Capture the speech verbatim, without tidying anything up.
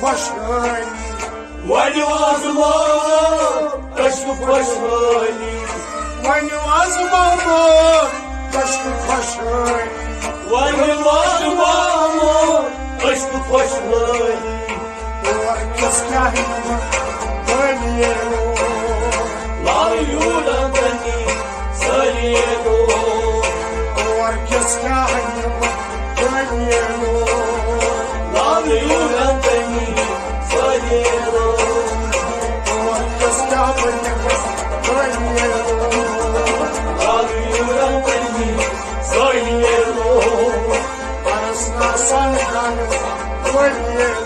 خۄشحٲلی۔ وۄنۍ وازٕ مامہٕ، أسۍ چھِ خۄشحٲلی۔ وۄنۍ وازٕ مامہٕ، أسۍ چھِ خۄشحٲلی۔ وۄنۍ وازٕ مامہٕ، أسۍ چھِ خۄشحٲلی۔ اور کِس کیٛاہ ہیٚکہِ بٔلۍ ییٚلہِ لالہٕ یوٗرا بنی سٲری لوٗکھ۔ اور کِس کیٛاہ ہیٚکہِ بٔلۍ ییٚلہِ لالہٕ یوٗرا بنی سٲری لوٗکھ۔ اور کِس کیٛاہ بنہِ بٔلۍ ییٚلہِ لالہٕ یوٗرا بنی سٲری لوٗکھ۔ پرس نہ سان گنہٕ بٔلۍ ییٚلہِ